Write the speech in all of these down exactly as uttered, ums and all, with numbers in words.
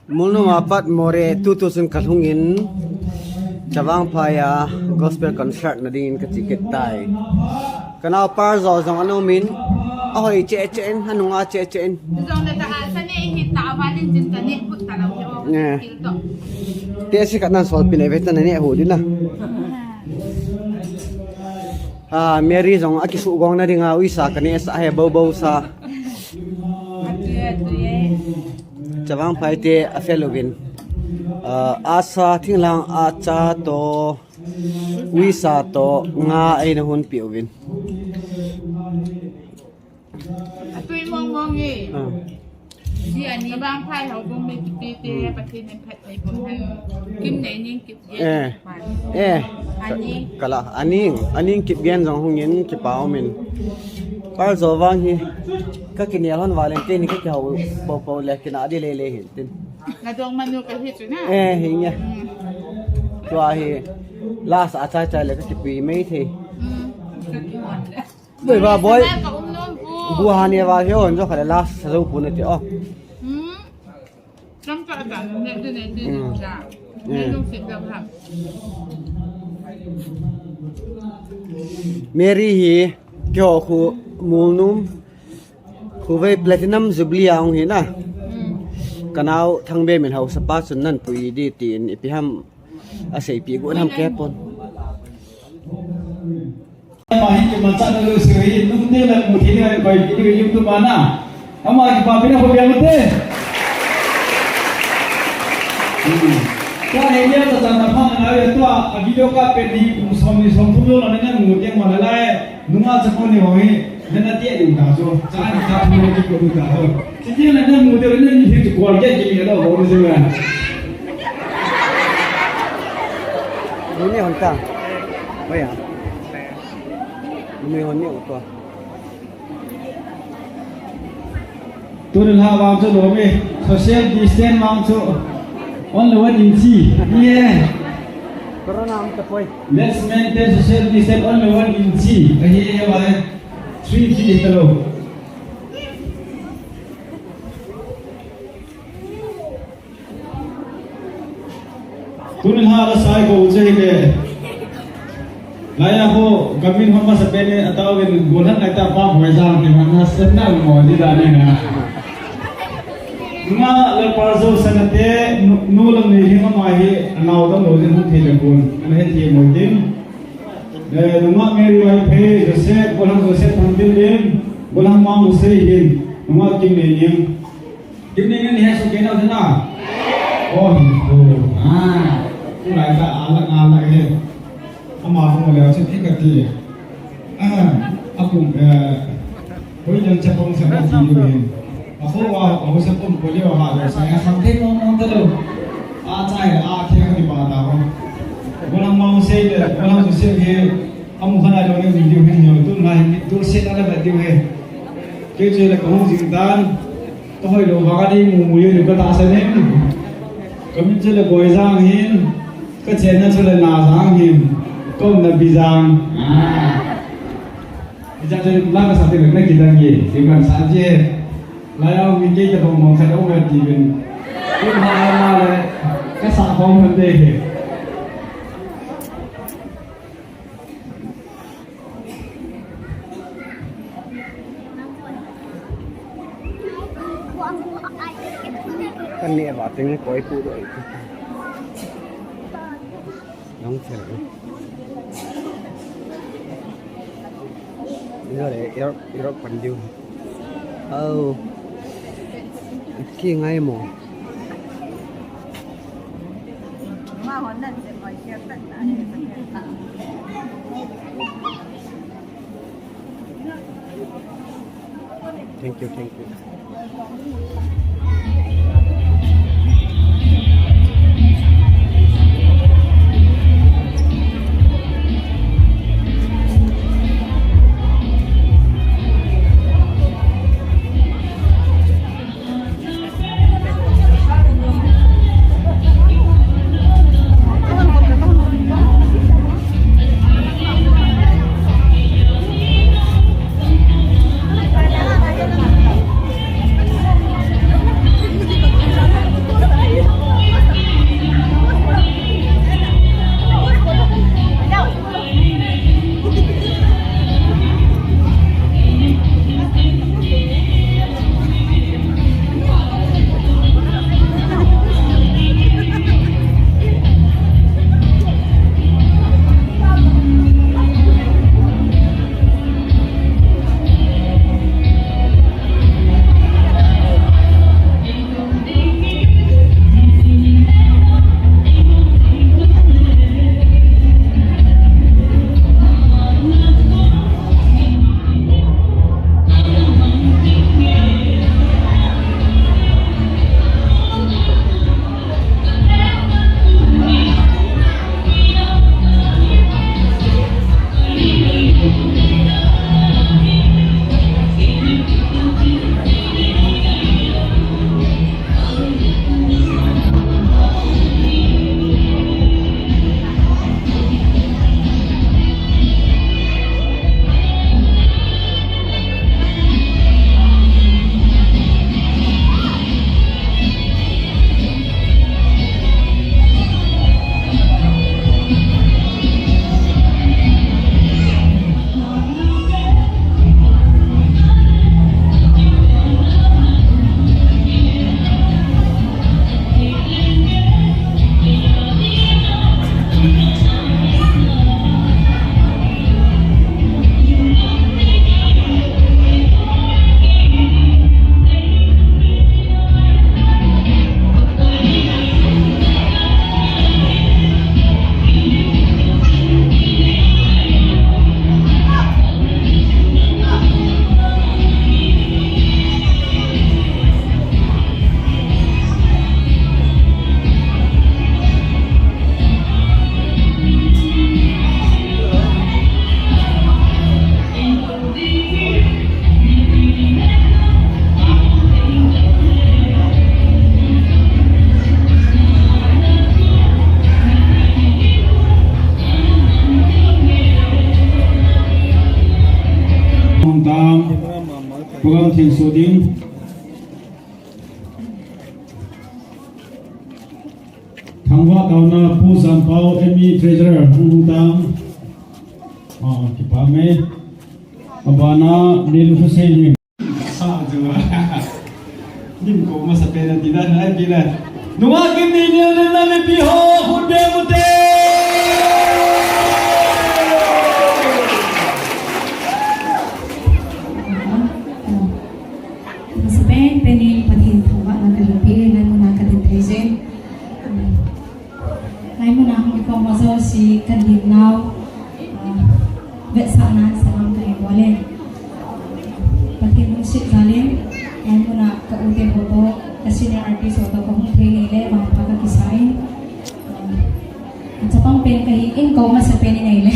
Mulnum a pat Moreh tutu chun kalhung in, Chavangphai a gospel concert na dingin kache kit tai. Kanao Parzo jong ana um in, ahoi cheh cheh in, anunga cheh cheh in. Jong le ta a sa ne hi ta va din chin ta ne put ta lo hi o. Ne. Kil to. Te si ka nan sol pin e ve ta na ne hu din na. Ah, Mary jong akisuh gong na dinga uisa kaneh sa he bo bo sa. Chavangphai te afel uvin. Ah, asa thinglang acha to, uisa to, nga eina hunpi uvin. Atui mong mong e. Ah. Chavangphai houbung mi kiti te, Pathen in phatthei boh hen. Kimnei Ning Kipgen. Eh. Eh. Aning. Kala, Aning, Aning Kipgen jong hung in kipa um in. Parzo vang hi. Ka kinel hon Valentine ni ka kihou po po le kina di le le hin tin. Na dong manu ka hi chu na. Eh, hi nya. Tua hi. Last a chai chai le ka kipi mai thei. Mm. Ka kihon le. Boi ba boi. Ka um nom pu. Bu ha ne va hio hon jo kha le last sa jo pu ne ti o. Hmm. Kam ka ta ne ti ne ti ja. Ne lung sit da ha. Mary hi kyo khu Mulnum khu vei Platinum Jubilee a hung hi na. Hmm. Kanao Thangbe min hausa pa chun nan pui di tin ipi ham asei pi gu nam ke pon. Ama hi kimanchah na lo si hi, nung te la mu thei na koi ki ni YouTube a na. Ama kipa pi na ko bia mate. Hmm. Ka he ya ta ta na pha na ya tua, a video ka pe ni kum som ni som thum lo na na mu te ma la lai. Nunga cha ko ni ho hi, na na te ni ta so. Cha ni cha thum ni ko ta ho. Sijeng na na mu de na ni hi ko ke ke ni lo ho ni se ma. Ni ni hon ta. Oi ya. Ni hon ni ko. Tun ha vang chu lo me. Social distance vang chu. Only one inch. Yeah. Corona am ta poi. Let's maintain social distance only one inch. Ahi e wa. Three feet ta lo. Tuni ha la sai ko che ke. Laya ho gamin ho ma sa pe ne atau ke golan ngai ta pa boi jang ke man ha sen na mo di da ne na. Nga le par zo sa na te nu lam ni hi ma ma hi anau dam lo din hon the le kun. Ana he the mo din. Eh, nunga Mary Vaiphei, Joseph, Golang Joseph Thangtinlen, Golang Mang Hussein, nunga Kimnei Ning. Kimnei Ning ni he so ke na na. Oh, hi ko. Ah, tu lai ta ala ala he. Ama ko le se ti ka ti. Ah, aku, eh, Hoi jang chapang sa ka ti lu hin. A ho wa, a ho sa pum ko le wa ha sa ya kham thei mong mong ta lo. A chai a khe ka ni pa ta ho. Golang Mang Hussein le, Golang Hussein he, a mu khan a lo ne video hin yo, tu na hin, tu se na la ba diu he. Ke che le ka hung jing dan. Ka hoi lo ba ka ni mu mu yo ni ka ta sa ne. Ka min che le Boi Jang hin. Ka che na che le Na Jang hin. Ka um na Bi Jang. Ah. Ija te la ka sa te na ki dang ye, ki kan sa je. La ya mi ke te bong bong sa dong ka ti bin. Ki ma ma le, ka sa bong kan de he. Kan ni ba ting koi pu do. Nong chen. Ino le, irok, irok pan diu. Au. Ki ngai mo. Thank you, thank you. Thengsoh ding. Thangvah taona Pu Jampao, M E Treasurer, hung lhung tang. Ah, kipa mai. Abana, Lin Hussein. Sa jua. Nim ko masa pen a ti dan ai ti le. Nunga kim ni ni na mi pi ho, khut be mu te. Masa pen pen in Pathen thangvahna ka lhun peh e, nai muna ka din thei jin. Nai muna hung kikhom ho jouse ka din nau, ah, vetsahna sa ham ka hin bol e. Pathen lungset jal in, nai muna ka u te ho toh, ka senior artist ho toh ka hung thei nei le, vangpha ka kisa in. Ah, chapang pen ka hi in, ko masa pen in nei le,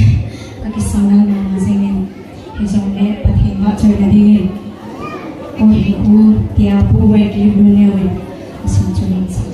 ka kisa nal mama jeng in. Hijongle Pathen vahchoina dingin, o hinkho tia Pu Wai Kim Lun Neo in asim chu in sa.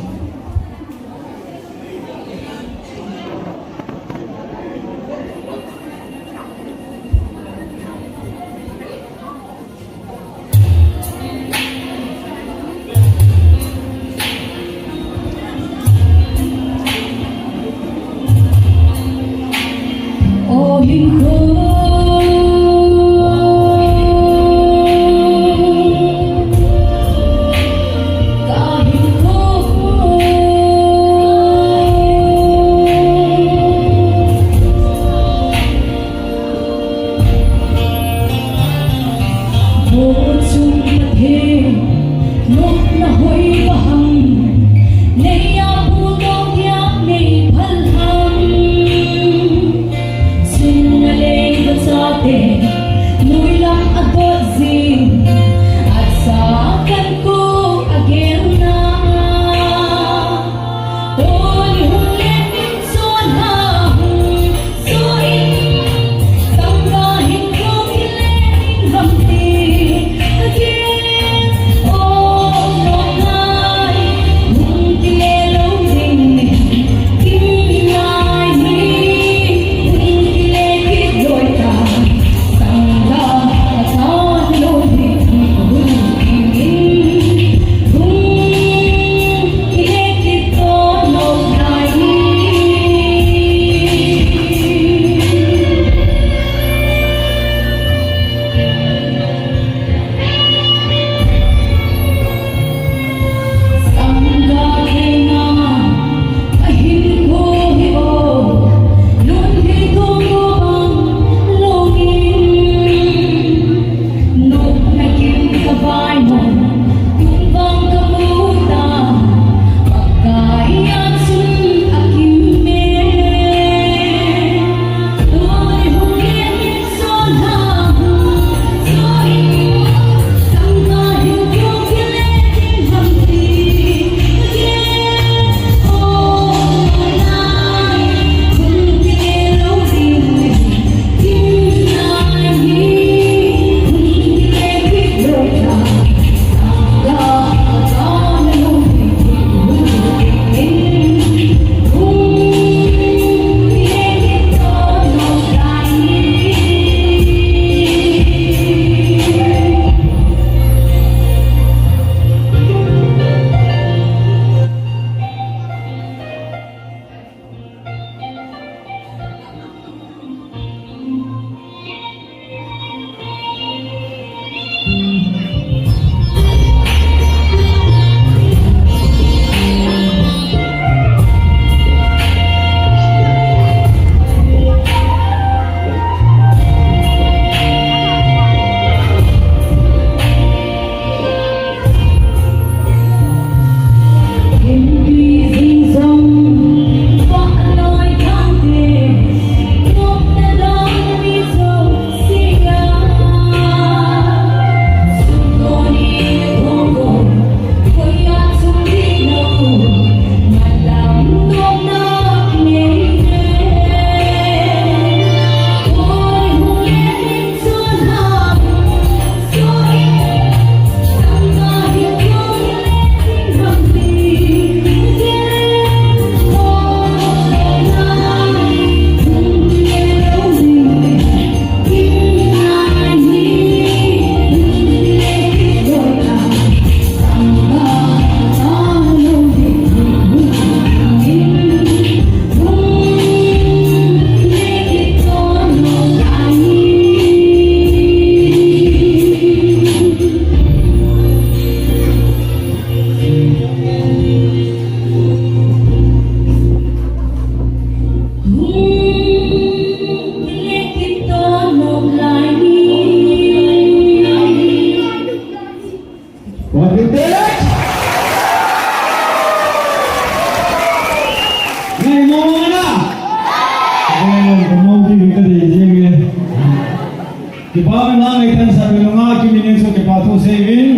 Ana ngai tan sa pelo nga ki minin so ke pa tho saving.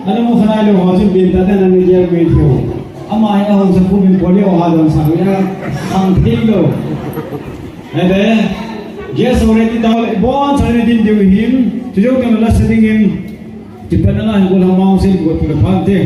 Ana mo khanai lo ho chu bin ta tan ana gel me tho. Ama ya ho sa pu bin poli o ha don sa ya khang thei lo. Ede, yes, already down. Bon sa ni din diu hin. Chu jo ke la setting in. Ti pa na la hin ko la ma se ko tu le phan te.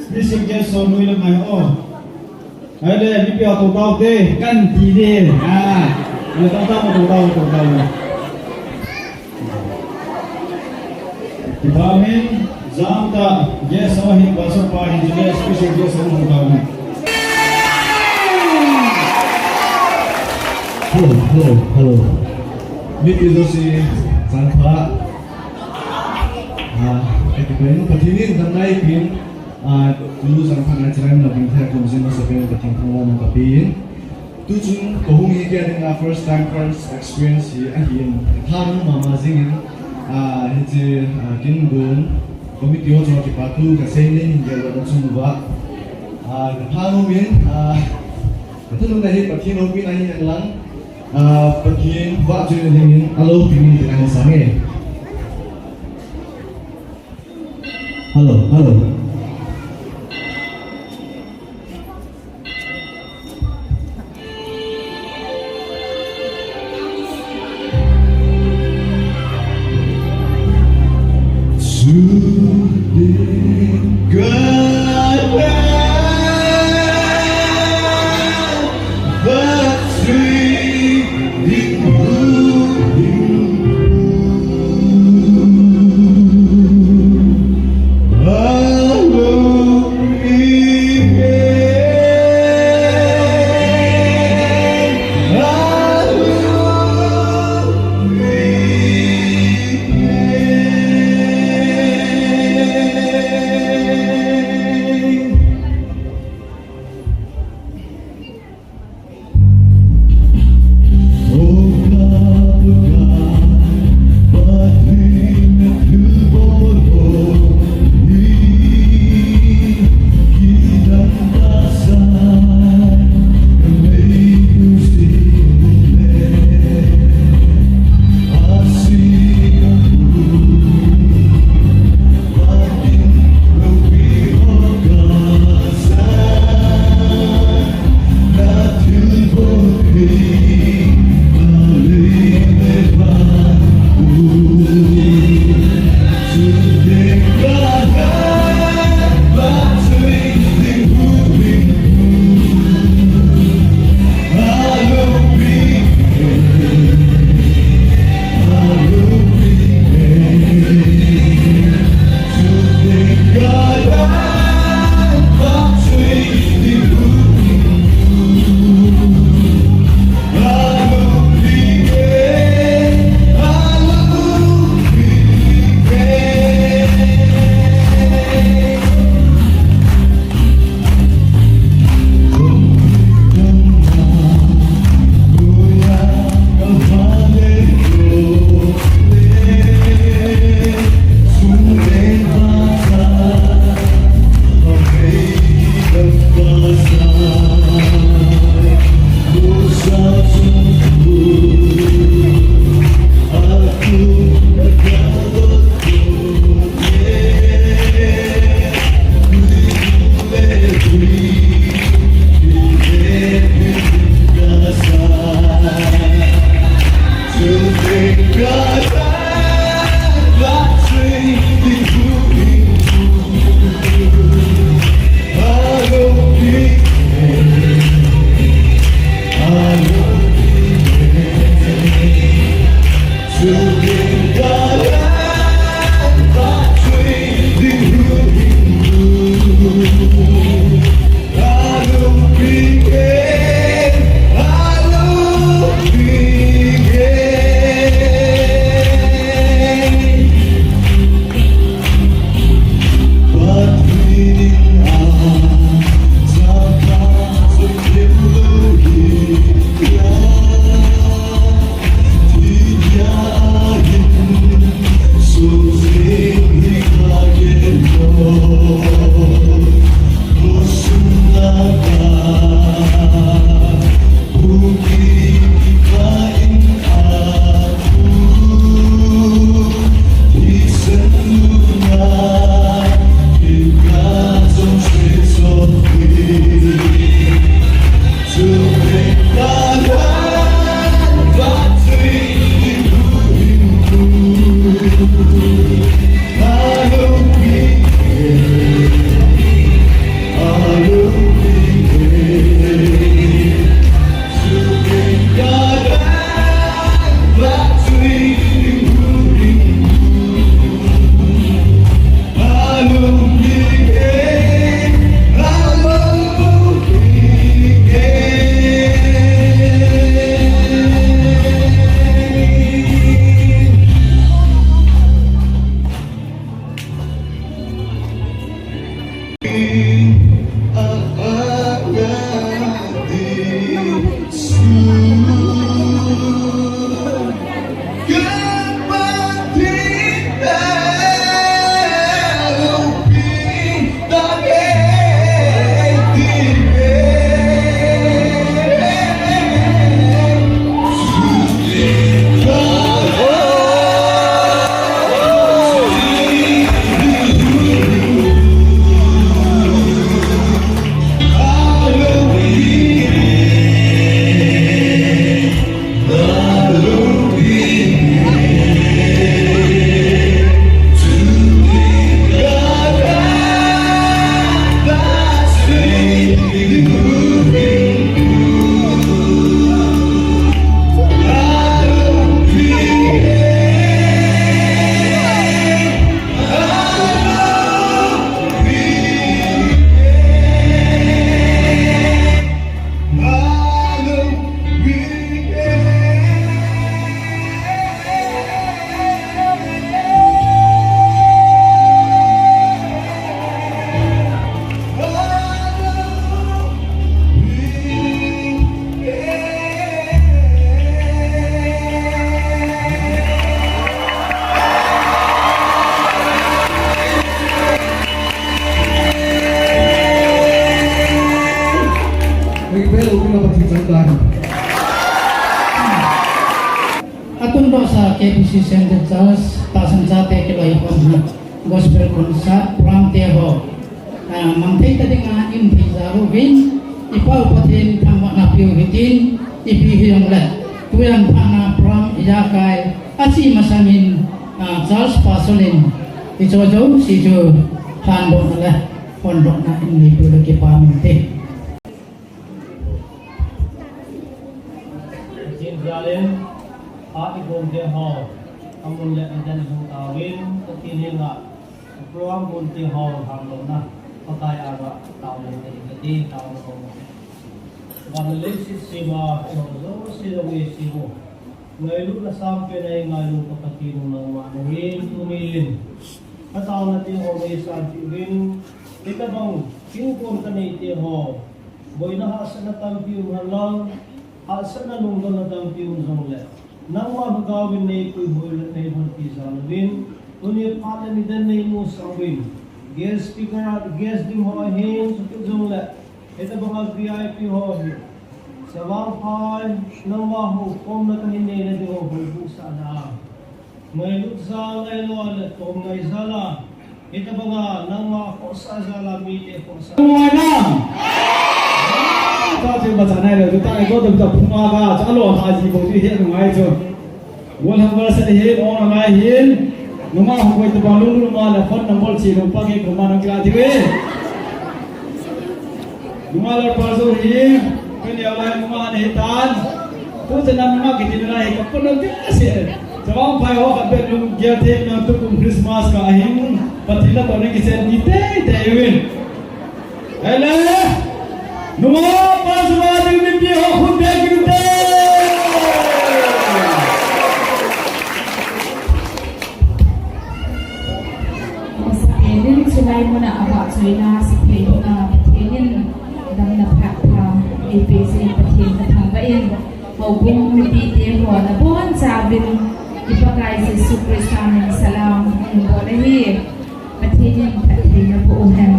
Special guest so nui le mai o. Hai le, mipi a to tao te, kan ti de. Ah, le to tao, to tao, to tao. Kipah in, jam tah, guest ho hin, pastor pa hin, special guest ho hin, kipah in. Hello, hello, hello. Mipi jouse, jam tah. Ah, kipah in, Pathen in damna eipeh in, ah, tu jangkhat a chilai mun a ding thei a kon jing masapen Pathen thangvahna kapen. Tuchung kahung hi kei a dinga first time, first experience hi ahin. Kathanop mama jingin, ah, hiche, ah, kin gon committee ho chunga kipa thu kasei nei hin gel na chung uva. Ah, kathanop in, ah, kathanopna hi Pathen loupina hihen lang, ah, Pathen vahchoina dingin aloupina ding ahin sange. Hello, hello. Atun dosa K B C Central Church, tahsan chate kiloikhomna Gospel Concert, program te ho, ah, mang thei ta dinga in thei ja uvin, i Pau Pathen thangvahna piu hitin, ipi hijongle, tujan phatna program ijakai, achi masangin, ah, church pastor in, icho jouse chu, handohna le, hondohna in neipiu le kipa min te. Pathen jal in, a igom te ho, amun le adan jong taovin, Pathen henga, program mun te ho, handohna, Pakai anga, taovin te, kati, taovin te. Van le leiset sema, eiho jouse jong eisem u. Ngailutna sangpen a eingailu ka Pathen u nangma nahin, tunin. Ka taona te ho neisanpeh uvin, hitabang, kinkon kanei te ho. Boina hahsatna tampi um henlang, hahsatna lungdonna tampi um jongle, nangma lhagaovin neipuihoi le neihonpi jal uvin, tuni phat le nidan neimusah uvin, guest speaker, guest ding ho ahin, chukit jongle, hitabanga V I P ho hi, Chavangphai, nangma houkhomna kahin neina ding ho houbuhsahna a. Ngailut jal, ngailua le tomngai jal a. Hitabanga nangma khohsah jal a mite khohsah. Nungai nam. Cha che ba cha nai le, tu ta ko ta phunga ka, cha lo ha ji bo ji he nungai chu. Wall number sa hi, on ngai hin. Nunga ho koi tabang lulu ma le phone number che lo pa ke ko ma nang kila ti ve. Nunga Lalpajo hi, kani a lai nunga nahi tan. Pu te nam nunga kiti nunga hi, ka pun lo ti ase. Chavangphai ho ka pe lung gel te na tukum Christmas ka ahin, Pathen na to ne kichen ni te te win. Hele, nunga pa suwa ding ni pi ho khun te ki te. Masa pelin chulai muna avahchoina, sa pelin a Pathen in damna phat pha eipeh jeh in Pathen kathangvah in, houbung mipite ho nabonchauvin i Pakai Jesu Christa min salam in bol ahi. Pathen in phattheina boh uhen.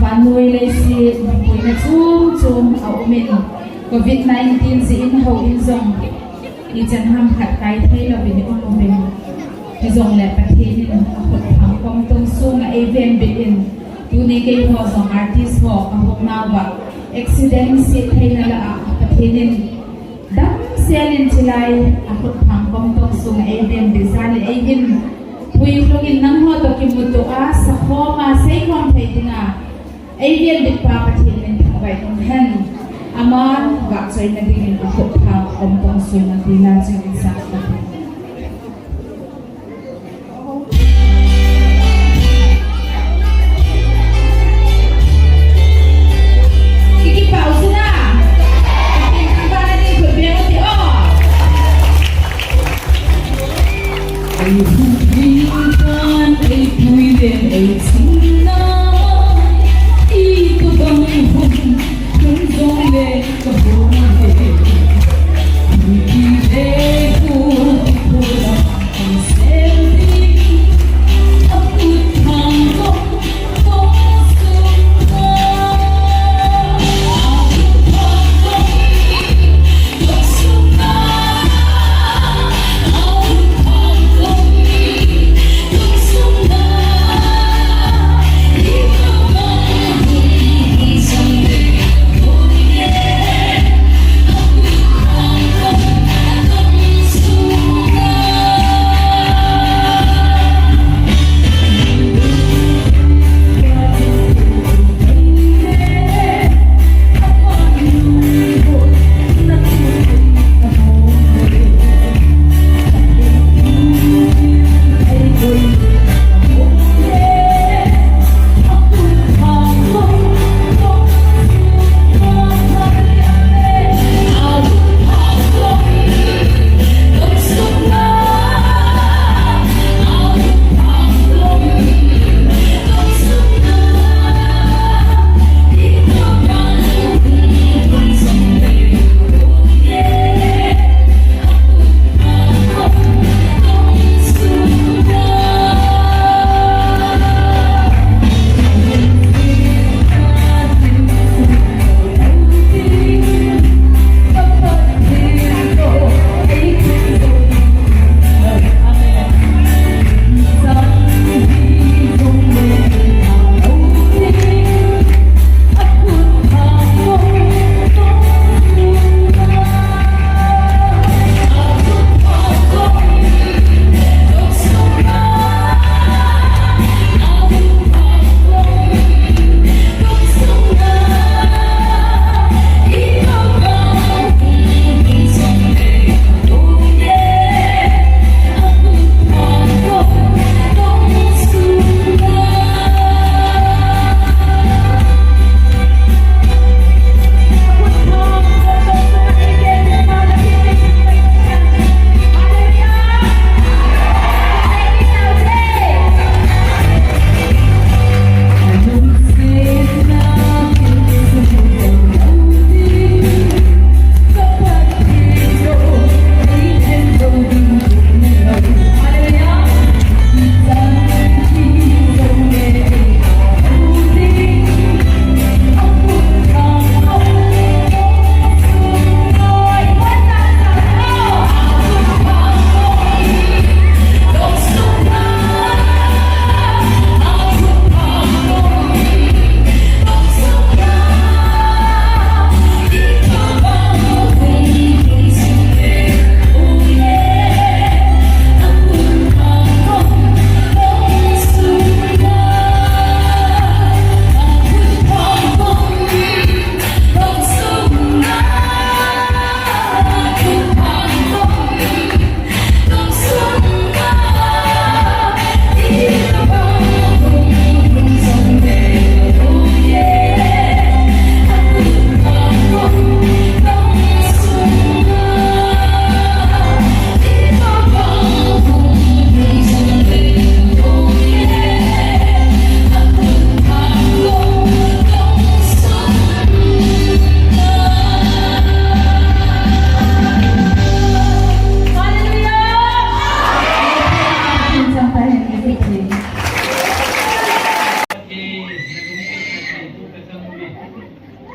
Vannoi leiset boina chom chom aumin, covid nineteen jeh in houin jong ichan ham khat kai thei louvin i um uvin. Hijongle Pathen in akhut thangkom tong sunga eivenbit in, tuni keiho jong artist ho kahung nauva accident seh theina lah a Pathen in damsel in chulai akhut thangkom tong sunga eivenbit jal in eihin puilhung in nangho to kimuto a sakhom a seikhom thei dinga eivenbit pa Pathen min thangvah in umhen. Ama vahchoina dingin akhut thangkom tong sunga tila chun in sah ta.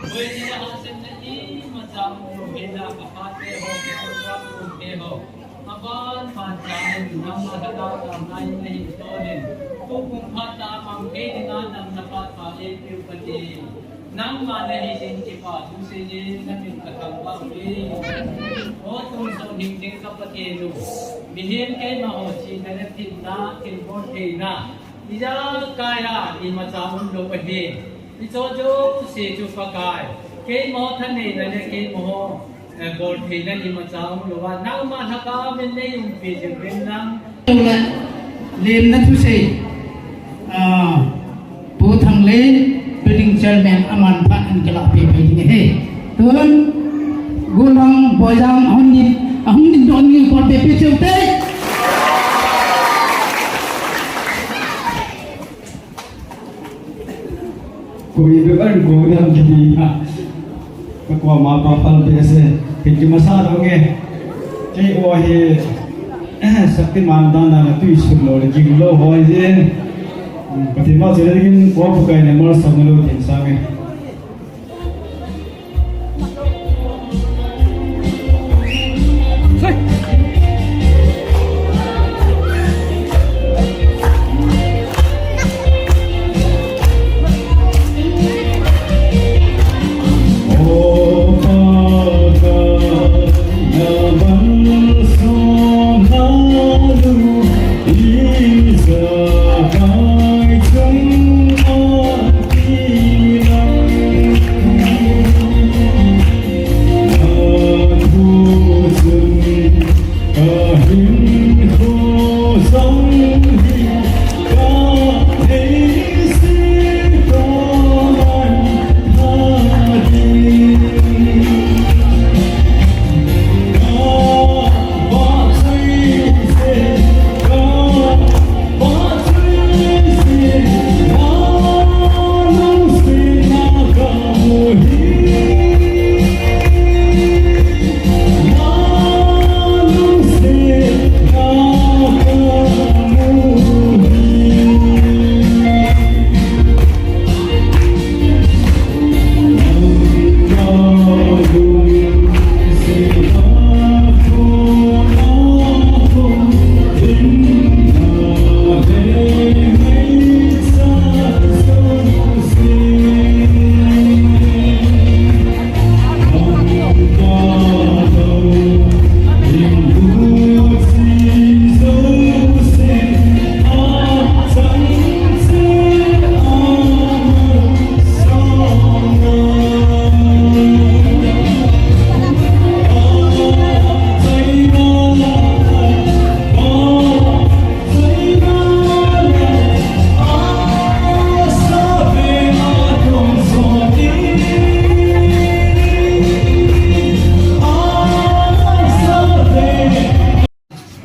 Koiye hasetna imacha umlou hina, kaphate ho, kaphate ho. Aban ban chanin, nangma lhagao tah ngai nahi tonin. Tukum phat a mang thei dinga nang naphat pha eipeu Pathen. Nangma nahi ding kipa thu seijin namin kathangvah uve. O tonsot hing ding ka Pathen u. Mihem keimaho chihna le thina, thilbol theina. Ijakai a imacha umlou ahi. Hiche jouse chu Pakai, keimaho thaneina le keimaho, eh, boltheina imacha umlouva, nangma lhagao min neiumpi jing uvin lang. Lemna thusei, ah, Pu Thanglei, Building Chairman, aman phat in kalahpeh peh ding ahi. Tun, Golhang, Boijang, ahung din, ahung din don ni kon peh peh cheu te. Koi be ban ko dam kiti ha. Ka ko ma pa pal be se. Kiti masa dong e. Kei o he. Shaktiman dan dan tu isu lo le jing lo hoi je. Kati ma se le jing ko pu kai ne mar sam lo tin sa me.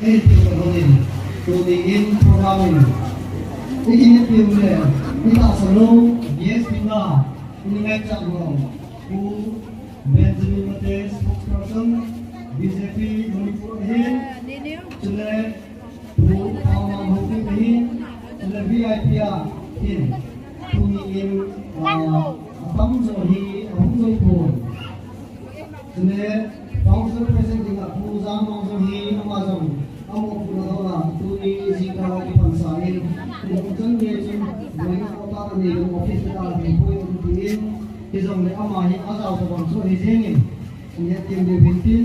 Ei, tiu ka honin, tuni in program in, i kin i piu le, i ta sa lo, yes, pi na, i ni ngai chak lo, Pu Benjamin Mate, spokesperson, B J P Manipur ahin, chule, Pu Paoman Haokip ahin, chule V I P ahin, tuni in, ah, atam jo hi, ahung jo pon. Chule, Council President dinga Pu Jangmang jong hi, ama jong, amo pu na dona, tuni jingkah a kipansa in, kum chang nge chun, Boina Auta na nei office na ka pi poi ati in, hijongle ama hi ajao tabang chu ahi jeng in, in hetthem diu hin tin,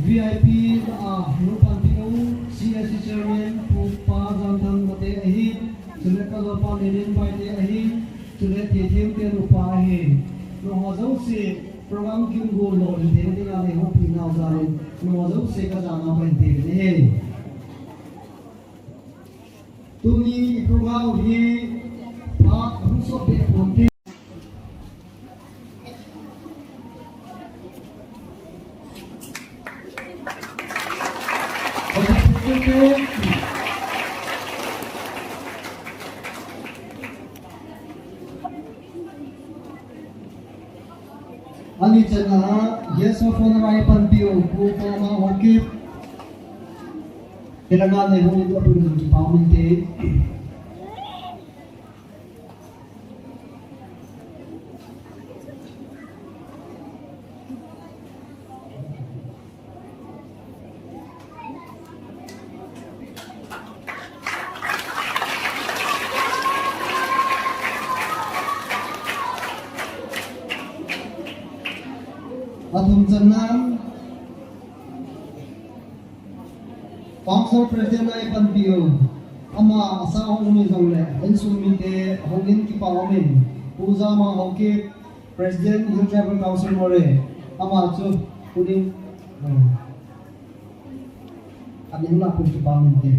V I P na a, hung panpi u, C S C Chairman, Pu Pa Jangthang Mate ahi, chule ka jo pa Lenin Baite ahi, chule thethiem te nupa ahi. Nangho jouse, program kin go lo le te dinga le ho pi nau jal in, nangho jouse ka jana pai te le. Tuni program hi pha hung sop be pon te. Ani chan a, guest of honor a panpiu, Pu Paoman Haokip. Hilanga nei hung in tua pun kipa min te. Athum channa, Council President a ipanpiu, ama asao hung um jongle, insung mite hungin kipa umin, Pu Jama Haokip, President Hill Tribal Council Moreh, ama chu hungin, eh, aning la pun kipa uminte.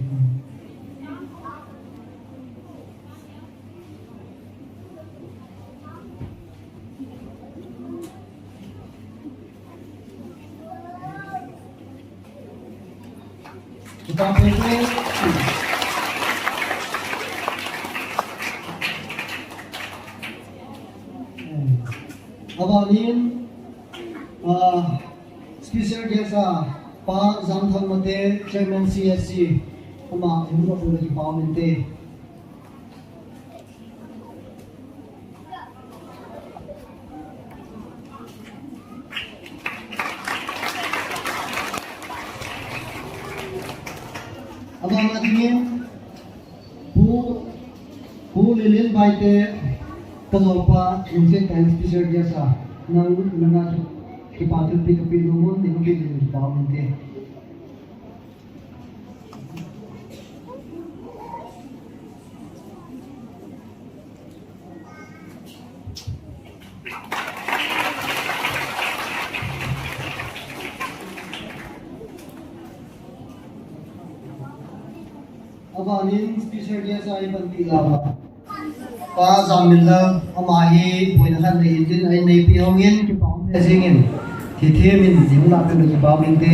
Abanin, ah, special guest a Pa Jamthang Mate, Chairman C S C, ama hung upa le kipa uminte. Abana dingin, Pu, Pu Lilin Baite, kajolpa, Lungset Times special guest a, nang, nanga kipa thilpeh kapeh nom un, neihin peh le kipa uminte. Abanin special guest a ipanpi lama, Pa Jamminlal, ama hi boina khat nei intin, ahin neipi hongin, kipa um le jingin, thithem in, jing la pen kipa um inte.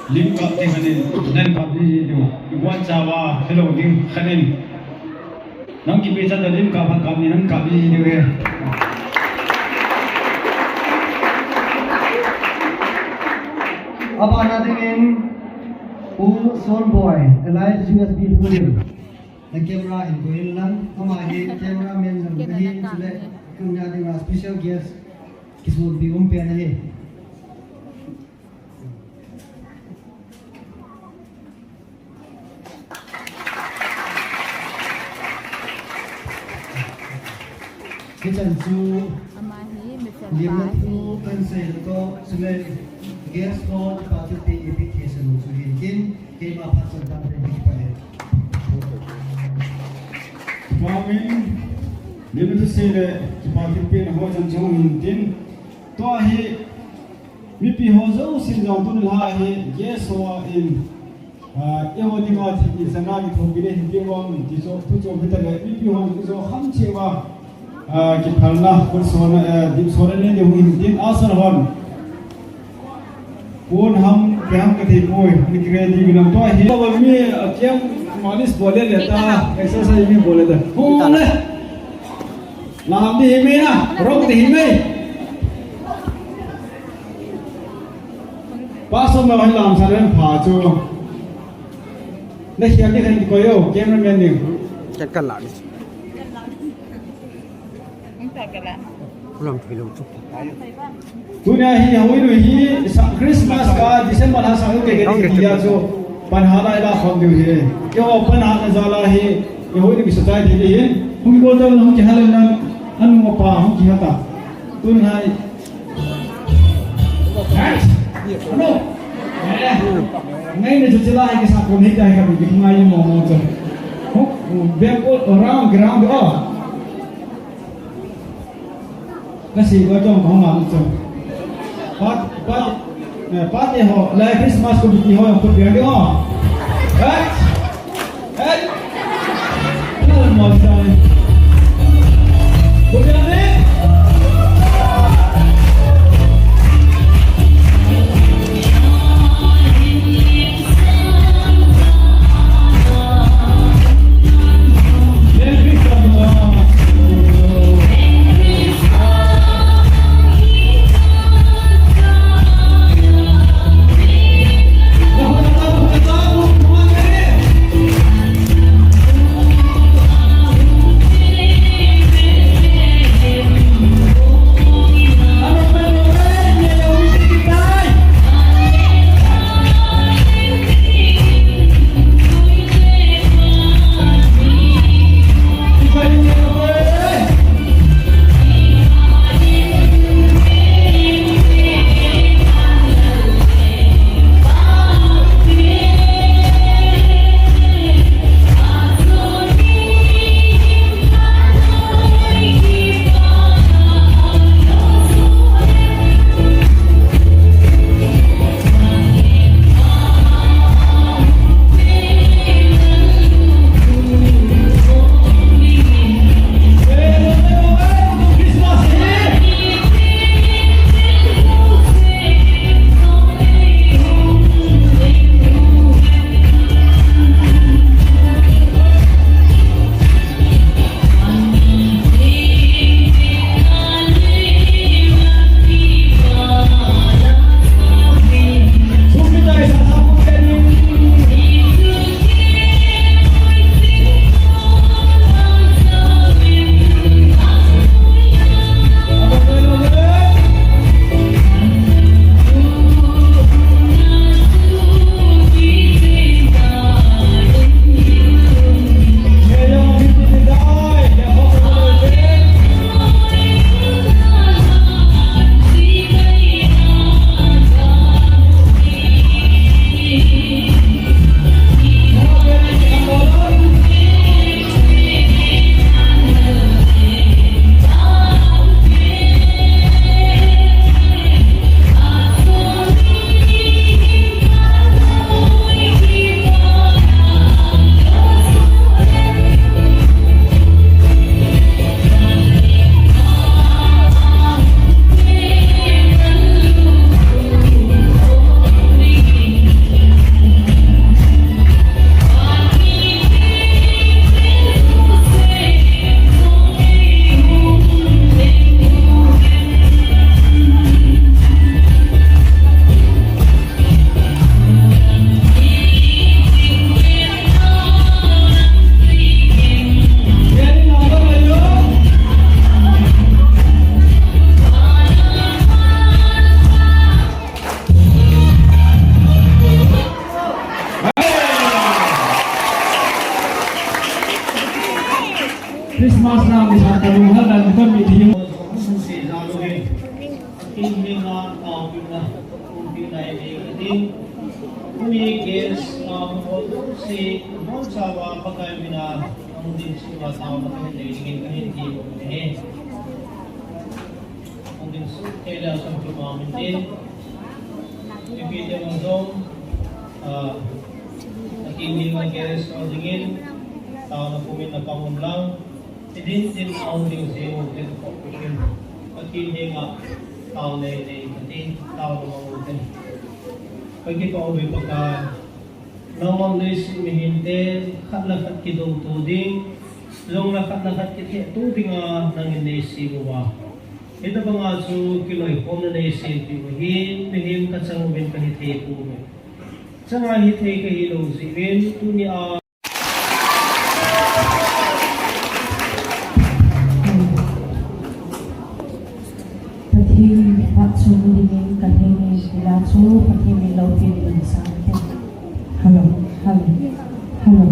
Lim kap ding khat in, nan kap ding ji diu. Ibuan chawa, hello ding khat in. Nang kipe chan da lim kap khat kap ni, nan kap ding ji diu he. Abana dingin, Pu Sonboi, Alliance U S B Pu Lim. Na camera in koi in lang, ama hi cameraman jong kahi, chule, kum ya dinga special guest, kisunpi um pen ahi. Hichan chu, Ama hi, mi fen limna pa hi. Thu kan sei toh, chule guest ho, departed pe invitation chu hin tin, keima phat chan tah pe hi pa le. Pamin, limna thu sei le, departed pe na ho chan chu hin tin. Tua hi, mipi ho jousen jong tuni lha hi, guest ho in, Ah, eiho dinga thil isanga kithopi le hin ti vang, ti chu, tu chu hita le, mipi hon chu kham cheh uva, ah, kiphalna, khut sona, eh, dip sona nei diu hin tin, asar hon. Kon ham, ke ham ka thei poi, ni kire di vinam to hi. Ba mi, ah, kiam malis bol le ta, exercise mi bol le ta. Hung le. Lam di hi mai na, rong di hi mai. Pastor ma hin lam sa len pha chu. Na hiam ni khan kikoi o, cameraman ni. Kan kan la ni. Lam thei lo chu. Tunia hi hoi lu hi sa Christmas ka December ha sa ke ke dia chu. Pan ha lai la khom diu hi. Keiho pan ha na jal a hi, keiho ni kisa chai thei ding hin. Hung kol ta hung kihal nan, anu apa hung kihal ta. Tun hai. Hai. Ano? Eh. Ngai ni chu chila hai kisa ko ni dai ka bi ngai mo mo chu. Ho, bem ko round ground oh. Kasi ko jong ko ma chu. Pat, pat, eh, pat e ho, lai Christmas committee ho, ko biang di ho. Hey! Hey! Mo sai. Ko biang di. Christmas lam ni sa ka lung hal dan ka mi ding. Akin hi nga tao pi na, pi na ni ka ding. Kuni guest, ah, mo si, mo sa wa pa ka mi na, ang din si wa tao na ka ni ding ka ni ding ko ni. Ang din si kaya sa ko ma min din. Ipi te mo zong, ah, akin hi nga guest, ang dingin, tao na ko mi na pa mo lang. Idin tin au ding se u tin ko kin. Pakai ni nga tao nei nei ka ti tao lo u tin. Pakai ko u Pakai. Nangmang neisi mi hinte khat le khat kidong tu ding. Zong le khat le khat kithe tu ding a nangin neisi u a. Hita banga chu kiloi khom na neisi ti u hin mi hin ka chang u min ka hi thei pu mi. Chang a hi thei ka hi lo si min tu ni a. Pathen phat chung dingin ka heng in ila chu Pathen in lo pin ding sang te. Hello, hello, hello.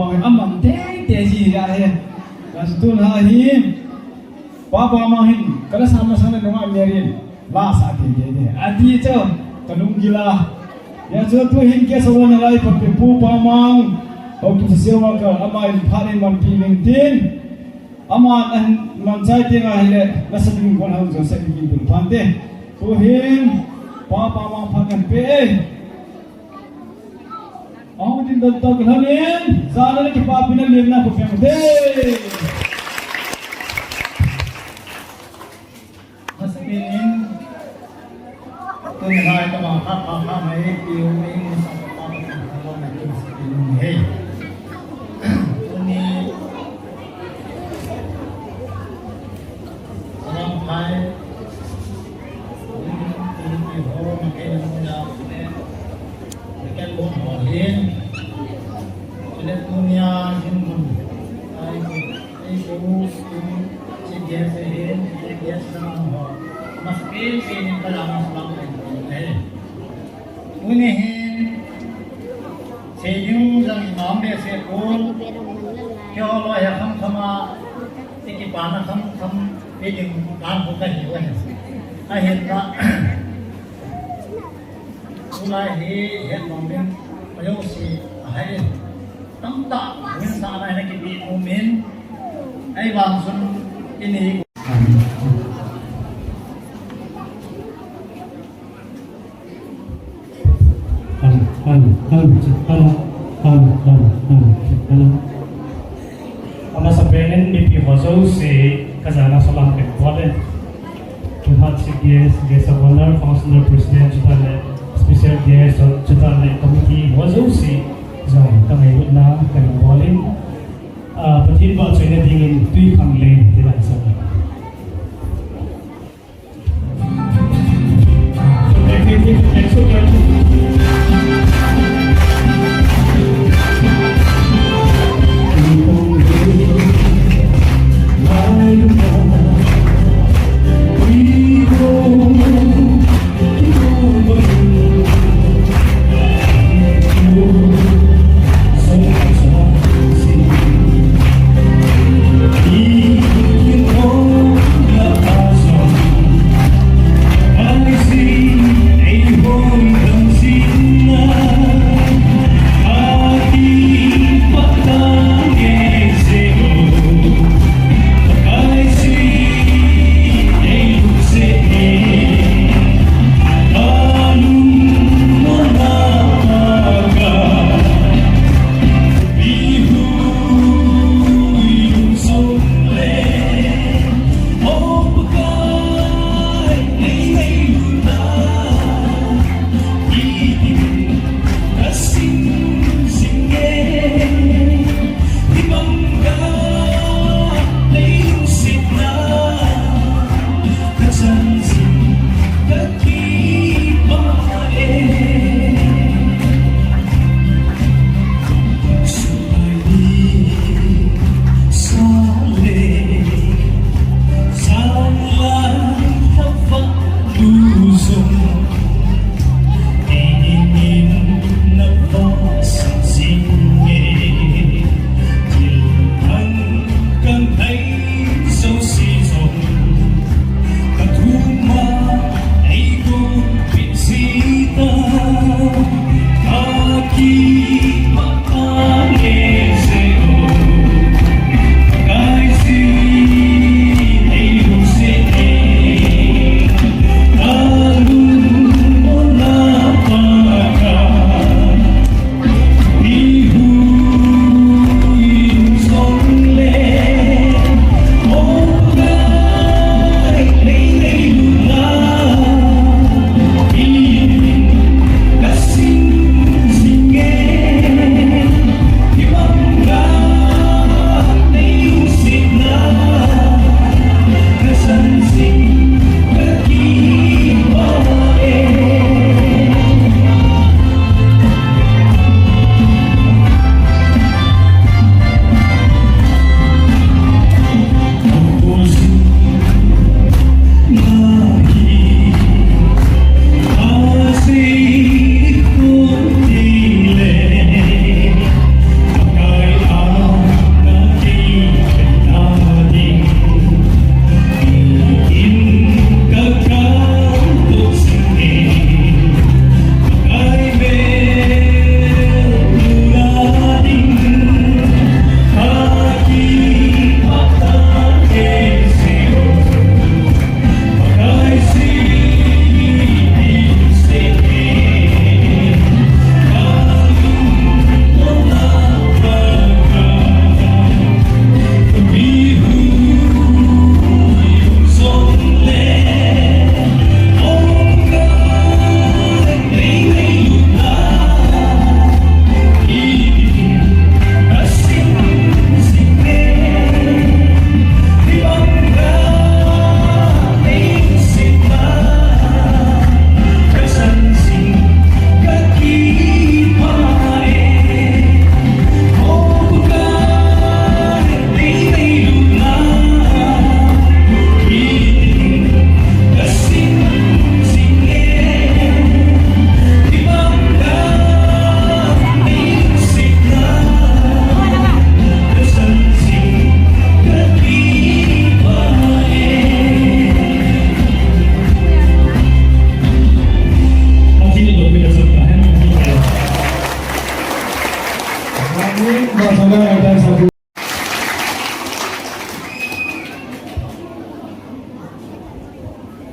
Aman teng te ji ya he. Ka su tun ha hi. Papa ma hin, ka la sa ma sa na nunga mi rin. La sa te te te. A ti cho, ka lung gila. Ya cho tu hin ke sa wa na lai pa pe pu pa mang. Ho ki sa wa ka ama in pha ni man pi ning tin. Ama an man chai te nga hi le, na sa ding kon hang jo sa ding kun phan te. Tu hin, papa mang pha kan pe. Ahung din dan tag hanin, jana le kipapi na lim na ko peng de. Masakin, tun hai ka bang kha pa kha mai, piu mai, sa pa pa ka lo na kin sa kin he. Tuni, salam khai, tuni, tuni ho, ma ke na ya, Second one ho hin, California hin mun, ai ko, ai ko, si gas hin, si gas na ho. Mas pin pin ka la mas lang pin pin eh. Uni hin, se yung jang imam be se ko, kyo lo ya kham khama, iki pa na kham kham, pin kan ko ka hi wa hin. Ahin la, Tulai hi het mong ding, a jouse a hai in. Tamtah, min sa na na kipi umin, ei vang sun ini. Hello, hello, hello, hello, hello, hello, hello. Amasapen in mipi ho jouse, ka jana salam kahin bol e. Khat si guest, guest of honor, functional president, chutah le special guest, chutah le committee ho jouse, jong ka ngailutna kahin bol e. Ah, Pathen vahchoina dingin tui khang leng, ti lai sa.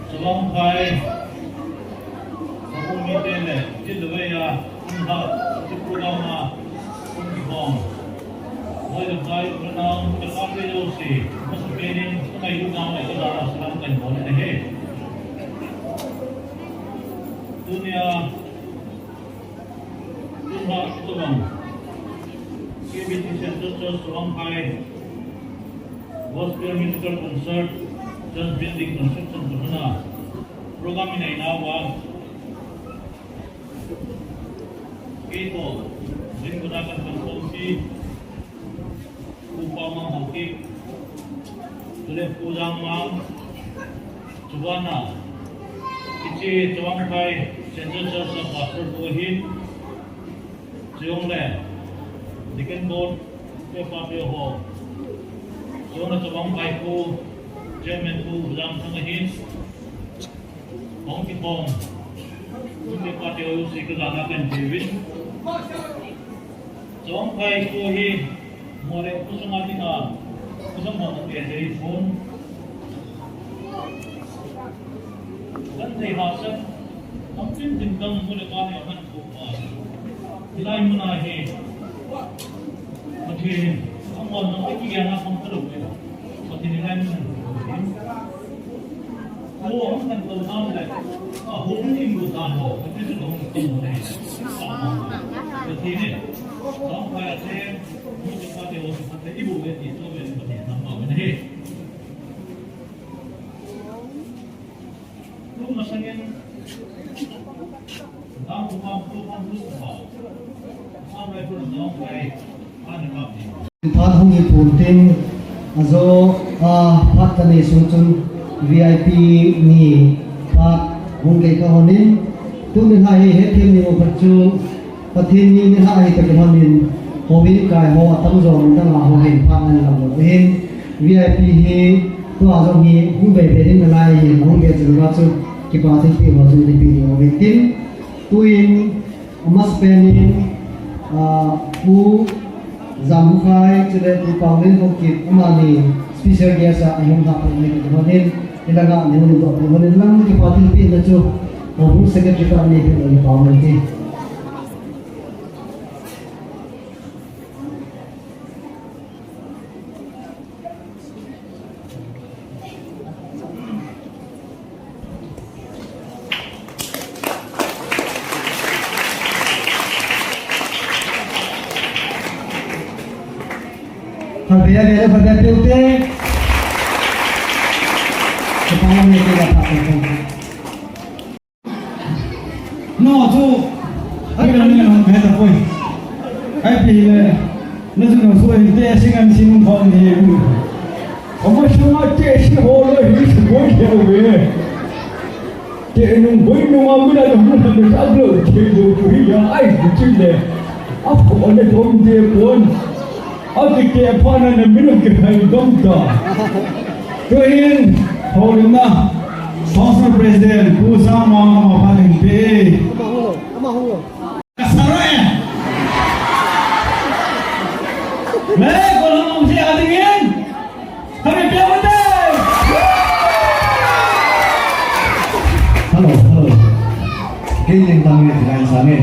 Chavangphai, Sabon mite le, Jit le Vei a, Kumha, Tripura ma, Kumki Hong. Moi le Phai, Pranam, Chakam le Yosi, Masapenin, Kumai Yunam, Ekadara, Salam kan bol ahi. Tunia, Tumba Tobang, K B C Central Church Tobang Phai, Gospel Musical Concert, Church Building Construction Tobang, Program in Ainawa, Keito, Jingkuna Kan Kan Kongsi, Pu Pamang Haokip, chule Pu Jangmang, chubana, hiche Chavangphai Central Church a Pastor pu ahin, chujongle, Deacon Board, te pa te ho, chujongle Chavangphai Pu, Chairman Pu Jamthang ahin, Hong kikhom, Pu te pa te ho, si ka jana kan jiwin. Chavangphai Pu hi, Mole, kusanga dinga, kusang ho te te phone. Kan thei hahsa, tam tin tin tang mole ka ne han ko pa. Hilai muna hi, Pathen, ang wal na ai ki ya na pang ka lo ke. Pathen hilai muna. Ko ang kan ko na le. A ho ni ko ta ho, Pathen ko ko ne. Pathen ne. Chavangphai a te. Phat hung hi pun tin, ajo, a, phat kanei sung chun V I P ni phat hung kei ka honin, tuni hi hethem ni mo phat chu, Pathen ni nilhah ahi takin honin, houin kai ho atamjo mun danga houin phat nan lam lo ahin, V I P hi tua jong hi hung bei bei ding nalai ahin, hung bei chun va chu kipa thilpeh ho chu neipe ding ahi tin, tuin amasapen in, ah, Pu Jamkhai chule Pu Paulin Haokip amani special guest a ahung lhah peh ahi takin honin, hilanga neihin doh peh honin lang kipa thilpeh na chu, houbung secretary pa neipe ding ahi Paulin ti. Phabep, phabep, phabep, phabep. Kapang ni kila pa, pa, pa. No, chu, ai, na, na, na, na, na, poi. Ai, pi le, na, chu, no, chu, ai, te, sing, an, sing, thong, ni, u. Ama, sung, a, te, si, ho, lo, hi, si, boi, ke, u, be. Te, nung, boi, nung, a, mi, na, nung, na, na, ta, lo, te, lo, tu, hi, ya, ai, bu, chi, le. A, ko, ne, thong, te, pon. Akite phat na, na min kiphai dom ta. Tuhin, houlimna, Council President, Pu Sangma, ama phat in pe. Kasara e. Le, ko lam si adingin. Kami pe mate. Hello, hello. Kei leng tang e, line sang e.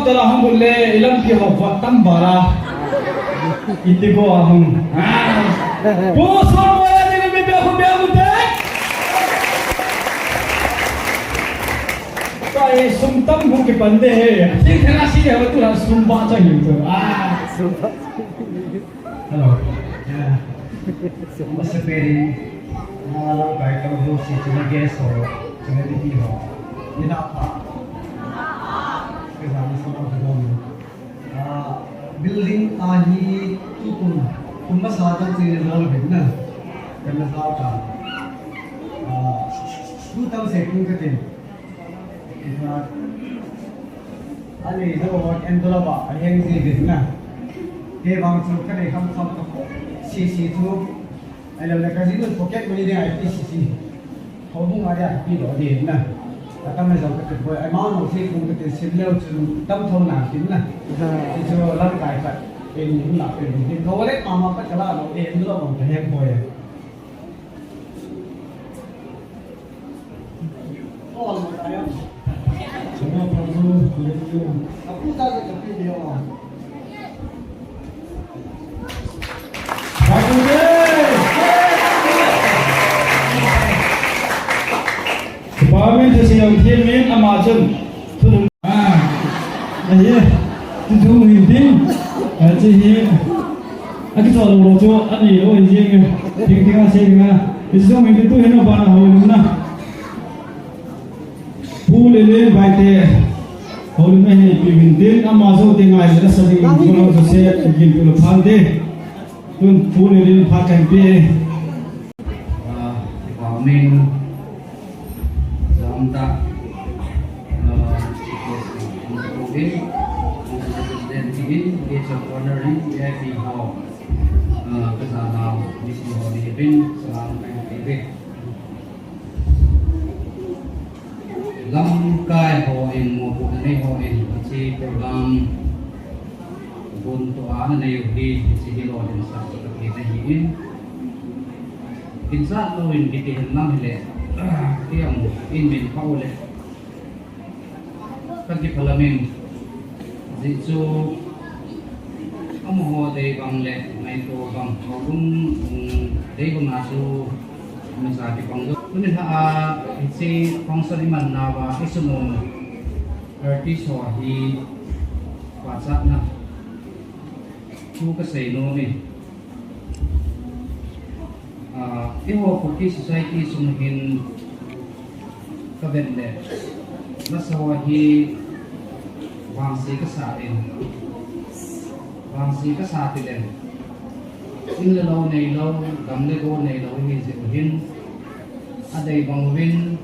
Tala hung le, ilam pi ho va tam bara. Iti ko ahung. Ah. Ko so mo ya ni mi be ko be mu te. Ka e sum tam bu ki pande he. Sing thana si he tu la sum ba cha hin tu. Ah. Hello. Yeah. Masa peri, na lang kai ka lo si tu na guest ho, tu na di ho. Ina pa. Ke sa masa lang ka dong. Ah, building ahi tu kum, kum masa ta si ni lo bin na. Ka na sa ta. Ah, tu tam se kum ka tin. Ani jo envelope a heng ji bin na. Kei vang chu ka nei kham kham ka si si chu. Ai lo le ka ji nun pocket money ding ai pi si si. Houbung a dia pi lo ding na. Ka tam le jong ka ti boi. Ai ma no si kum ka ti sim leo chu tam tho na tin na. Ti chu lam kai khat. Pen ni na pen ni. Ko le ma ma ka la lo envelope ka heng boi. Department thasi jong thiam in ama chun thunun. Ah, ahi, tu tu hin tin. Achi hi. Aki so lo chu ani lo hi jing. Ting ting a se nga. Isu hin tu hin ba na ho na. Pu Lelen Baite, houlimna hi ipi uvin tin, ama joh ding ngai le sa ding in, kono Jose, ikin pu le phan te. Tun Pu Lelen phat kan pe. Ah, Department, Zamda, ah, President, Guest of Honor, V I P ho, ah, kajanau, misi ho, ni bin, salam kan pe. Lamkai ho in, mopohna nei ho in, hiche program bun tua ana nei u hi, hiche hi lolhinsah chu ka ti ahi in. Insah lou in kiti hen lang hile, kei jong in min pha u le. Ka kiphalam in, ajeh chu amaho dei bang le ngaito bang, houbung, um, dei bang a chu imacha kipang lou. Tuni lha a, hiche function iman nauva, isum u artist ho hi pachatna thu kasei nom in. Ah, eiho Kuki society sung hin kavet le, lasa ho hi vangse kasa in, vangse kasa ti le, in le lou neilou, gam le go neilou hi jeh u hin, adei bang uvin,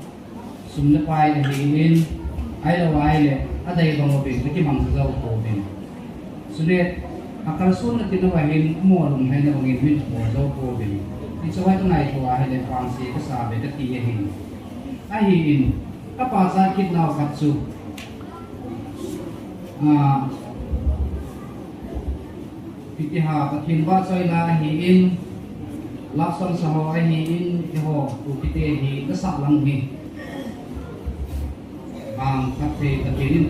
sum le pai ahin, ahilou ahile, adei bang uvin, akimang jou pouvin. Chule, akalsonna tina uva hin, amaho lunglhaina bangin min bol jou pouvin. Hiche hi kangaito ahile, vangse kasa ve kati ahin. Ahin, kapachat kit nau khat chu, ah, Hiti ha, Pathen vahchoi la ahin, love song sa ho ahin, eiho, Kukite hi, kasah lang hi. Vang phatthei Pathen in.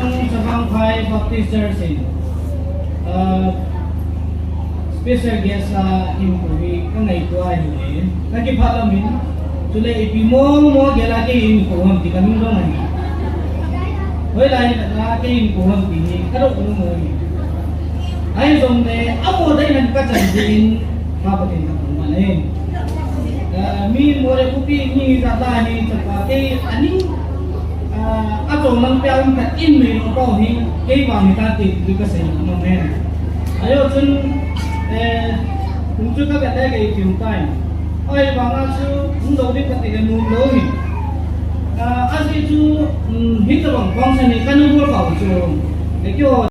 Chavang Phai Baptist Church in, uh, special guest a in koi ka ngaito ahi. Ka kipah lam in, chule ipi mo mo gel a kei in ko ham ti ka nung dong ahi. Hoilai a kei in ko ham ti hi ka dong nung ahi. Ahi jongle, amo dai han ka chan din, ka Pathen ka thangvah e. Eh, mi Moreh khopi mi jat la hi chapa kei aning, ah, achom lang pia um khat in mei lou pau hi, kei vang hi ta ti, ti ka sei nom e. Ajo chun, eh, kum chu ka vet le kei kim tai. Ahivang a chu, hung lou ding ka ti le nom lou hi. Ah, ajeh chu, um, hitobang function hi ka na bol pau chu. Kei keiho